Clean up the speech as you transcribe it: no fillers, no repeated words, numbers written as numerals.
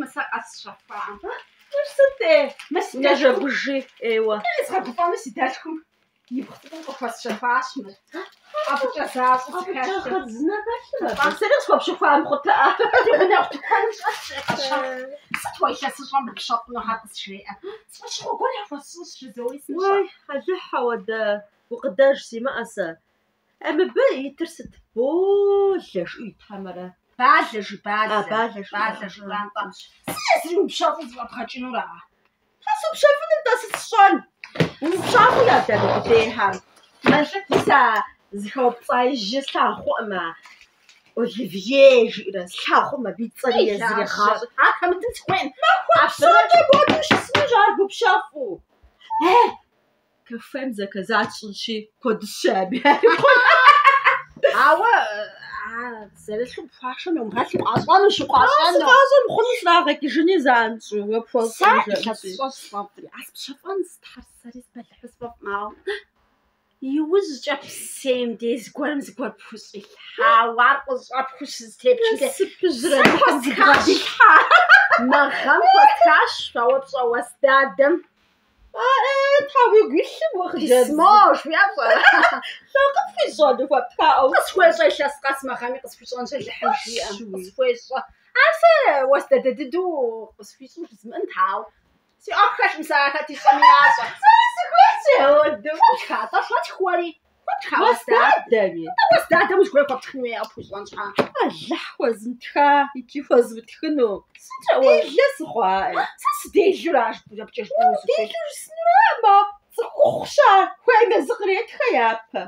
мы сэ къэсщэхуам. Мыр сыт, ӏей? Мы си дэлъхум Нэжэгужи, ӏейуэ. Згъэгуфӏэну си дэлъхум ипхъу цӏыкӏум къыхуэсщэхуащ мыр. ӏэфӏыкӏэ защӏэу ӏэфӏыкӏэ зыхэлъыр. хъарзынэ хэлъым абы. Сэри къысхуэпщэхуам хъутэӏэ. Ди гъунэгъу тыкуэным щӏэтщ, къэщэху. Сыт уэ илъэсыщӏэм пщэфӏынухэр къызжеӏэ. Щӏэщыгъуэ гуэр яхуэсщӏынщ жызоӏэри сымыщӏэ. Уей, Алыхь, ауэдэ гукъыдэж симыӏэ сэ. Мыбы итыр сыт? Болэ жыӏэу ит хьэмэрэ? Балэ жи, балэ. А, балэ жи. Балэ жыпӏантӏэ. Сыт езыри умыпщэфӏу зыфӏэбгъэкӏынура? Тхьэ, супщэфӏыным-тӏэ сыт сщӏэн? Умыпщафӏэу ядэ мыдейхэм. Мис а зыхэупцӏа ижьы слъагъукъым а Оливье жиӏэрэ слъагъукъым абы и цӏэри езыри гъащӏэ. Ар хэмытын сыхуейм. Махуэ псокӏэ апхуэдэу щысынущ ар бупщэфӏу. Э, кафем заказать сщӏынщи, куэдыщэ абы Ауэ а зэрылъу пхуашэм йомыгъэлъ, укъащӏэнущ, укъащӏэну. Сыкъащӏэм хъуну срагъэкӏыжыни занщӏэу, уэ Сэ пхуэщӏэн илъэсыщӏэр сфӏэфӏри, а спщэфӏэн тхьэр сэри сбэлыхьу сфӏэфӏым, ауэ иужькӏэ псейм дей зыгуэрым зыгуэр пхущӏилъхьауэ, ар къыщӏэпхыу щызэтепчым дей. Сыпыжьрэ Сэ хуэстхащ. Мы гъэм хуэстхащ, ауэ пщӏэ уэс дадэм. А, тхьэ, уигу илъым уэ хъыджэбз. Письмо жыхуиӏэр пщӏэрэ? Лӏо къыпхуищӏэну хуэптхаӏэу? Къысхуещӏэ илъэс къэс мы гъэми къысхуищӏэнщ Алыхьым жиӏэм. Щуи. Къысхуещӏэ. Ар сэ уэс дадэ дыдэу къысхуищӏу жызмыӏэнт, ауэ си ӏуэху хэлъым сэ хэт ищӏэми ящӏэ. Сэри сыхуейщ ауэдэу. Хуэптха, атӏэ хуэтх уэри. Хуэптха Уэс уэс дадэм? дадэми. Атӏэ уэс дадэм узыхуейр хуэптхын хуейкъэ пхуищӏэн щхьа? Алыхь хуэзмытха икӏи хуэзмытхыну. Сыткӏэ уэ? Делэ сыхъуа, ӏей. Сэ сыделуращ абыкӏэ жыпӏэну узыхуейр. Делэу жысӏэнураӏым, ауэ цӏыхухъущ ар. Хуейм езы къретхэ япэ.